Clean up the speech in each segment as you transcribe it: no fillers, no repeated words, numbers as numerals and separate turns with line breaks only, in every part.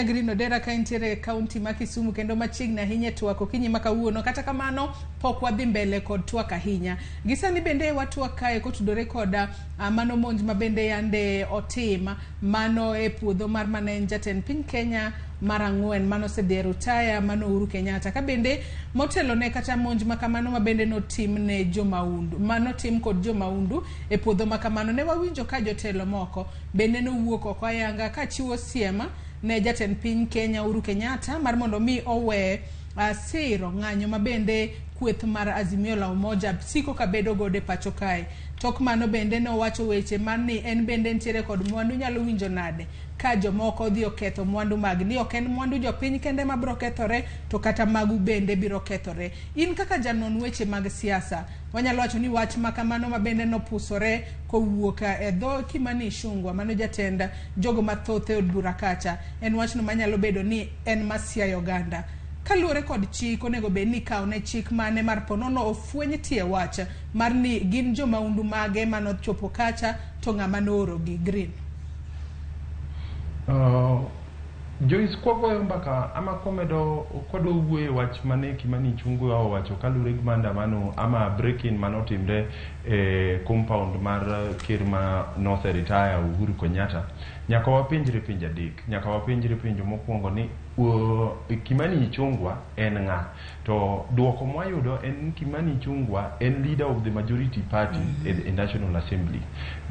Green Odera ka entiere e kaunti ma Kisumu kendo machiegni ahinya e twak okinyi ma kawuono. Kata kamano pok wadhi mbele kod twak ahinya. Gisani bende watwak kae kotudore koda mano monj ma bende yande otim mano e puodho mar mane en jatend piny Kenya mar ang'wen mano osedhi e rutaya mano Uhuru Kenyatta. Ka bende motelo ne kata monj ma kamano ma bende notim ne jomaundu manotim kod jomaundu e puodho ma kamano ne wawinjo ka jotelo moko bende nowuok oko ayanga ka chiwo siem ne jatend piny Kenya Uhuru Kenyatta mar mondo mi owe siro ng'anyo ma bende kweth mar Azimio la Umoja siko ka bedo godo e pacho kae. Tok mano bende nowacho weche mar ni en bende ntiere kod mwandu nyalo winjo nade ka jomoko odhi oketho mwandu mag ni ok en mwandu jopiny kende ma biro kethore to kata magu bende biro kethore. In kaka janon weche mag siasa wanyalo wacho ni wach ma kamano ma bende nopusore kowuok e dho Kimani Ichung'wa mano jatend jogo mathoth e od bura kacha en wachno manyalo bedo ni en masiayo oganda. Kaluwore kod chik onego bed ni ikawo ne chik mane mar ponono ofweny tie wach mar ni gin jomaundu mage manochopo kacha to ng'ama noorogi. Green.
Joyce, kwagoyo mbaka ama kwamedo kwadwa wuoyo e wach mane Kimani Ichung'wa owacho kaluwore gi maandamano ama break-in manotimre e compound mar ker ma nose retire Uhuru Kenyatta, nyaka wapenjre penjo adek. Nyaka wapenjre penjo mokwongo ni Kimani Ichung'wa en ng'a? To duoko mwayudo en ni Kimani Ichung'wa en leader of the majority party e National Assembly.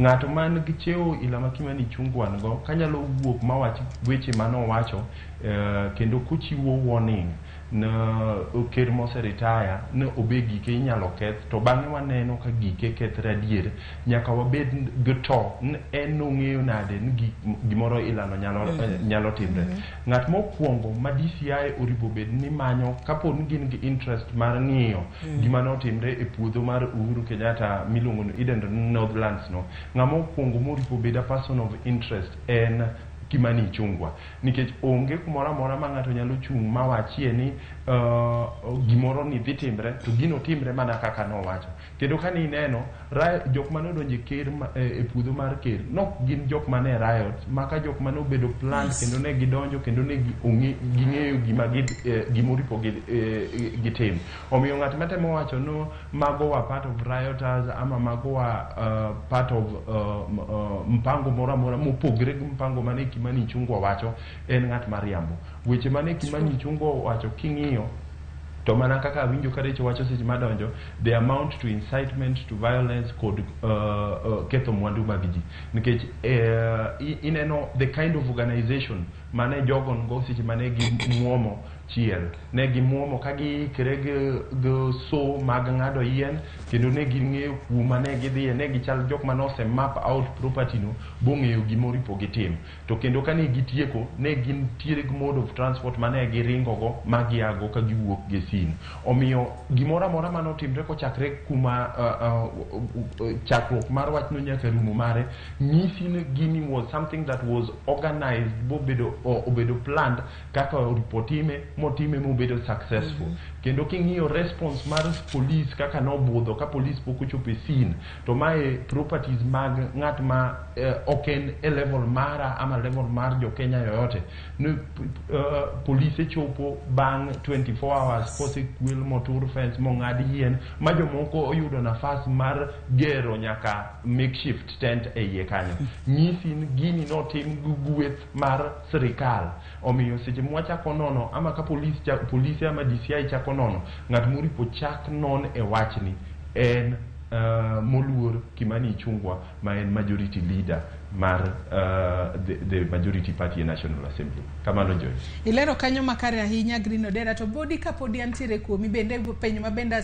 Ng'ato man gi cheo ila ma Kimani Ichung'wa nigo kanyalo wuok mawach weche manowacho kendo kochiwo warning ne ker mose retire ne obe gike inyalo keth to bang'e waneno ka gike kethre adier nyaka wabed gi to en nong'eyo nade ni gimoro ilano nyalo timre. Ng'at mokwongo ma DCI oripo bed ni manyo kapo ni gin gi interest mar ng'iyo gima notimre e puodho mar Uhuru Kenyatta miluongo ni idendo ni Northlands no, ng'ama okwongo moripo bed a person of interest en Kimani Ichung'wa nikech onge kumoro amora ma ng'ato nyalo chung' mawachie ni gimoro ni dhi timre to gino timre mana kaka nowacho. Kendo ka nineno jok mane odonjo e ker e puodho mar ker nok gin jok mane riot maka jok mane obedo planned kendo ne gidonjo kendo ne ging'eyo gima gimoripo gitim. Omiyo ng'at matemo wacho no mago wa part of rioters ama mago wa part of mpango moro amora mopogre gi mpango mane Kimani Ichung'wa wacho en ng'at mariambo. Weche mane Kimani Ichung'wa owacho king'iyo to mana kaka awinjo ka Recho wacho seche madonjo, they amount to incitement to violence kod ketho mwandu mag ji nikech ineno the kind of organization mane jogo nigo seche mane gimuomo chiel ne gimuomo ka giikre gi so mag ng'ado yien kendo ne ging'eyo kuma ne gidhiye ne gichal jok mane ose map out property no bong'eyo gimoripo gitim to kendo kane gitieko ne gintiere gi mode of transport mane giringo go ma giago ka giwuok gi scene. Omiyo gimoro amora manotimre kochakre kuma chakruok mar wachno nyaka rumo mare nyisi ni gini was something that was organized bobedo obedo planned kaka oripo time motime mobedo successful. Kendo king'iyo response mar police kaka nobudho ka police pok ochopo e scene to mae properties mag ng'at ma ok en e level mara ama level mar jo Kenya yoyote ni polise chopo bang' 24 hours kosekwel motur fence mong'ad yien ma jomoko oyudo nafas mar gero nyaka makeshift tent e iye kanyo nyisi ni gini notim gi gweth mar sirikal. Omiyo seche mwachako nono ama ka polise ama DCI chako nono ng'at moripo chak non e wachni en moluor Kimani Ichung'wa ma en majority leader mar the majority party e National Assembly. Kamano Joyce.
Ilero kanyo makare ahinya Green Odera to bodi kapodi antiere kuomi bende penjo ma bende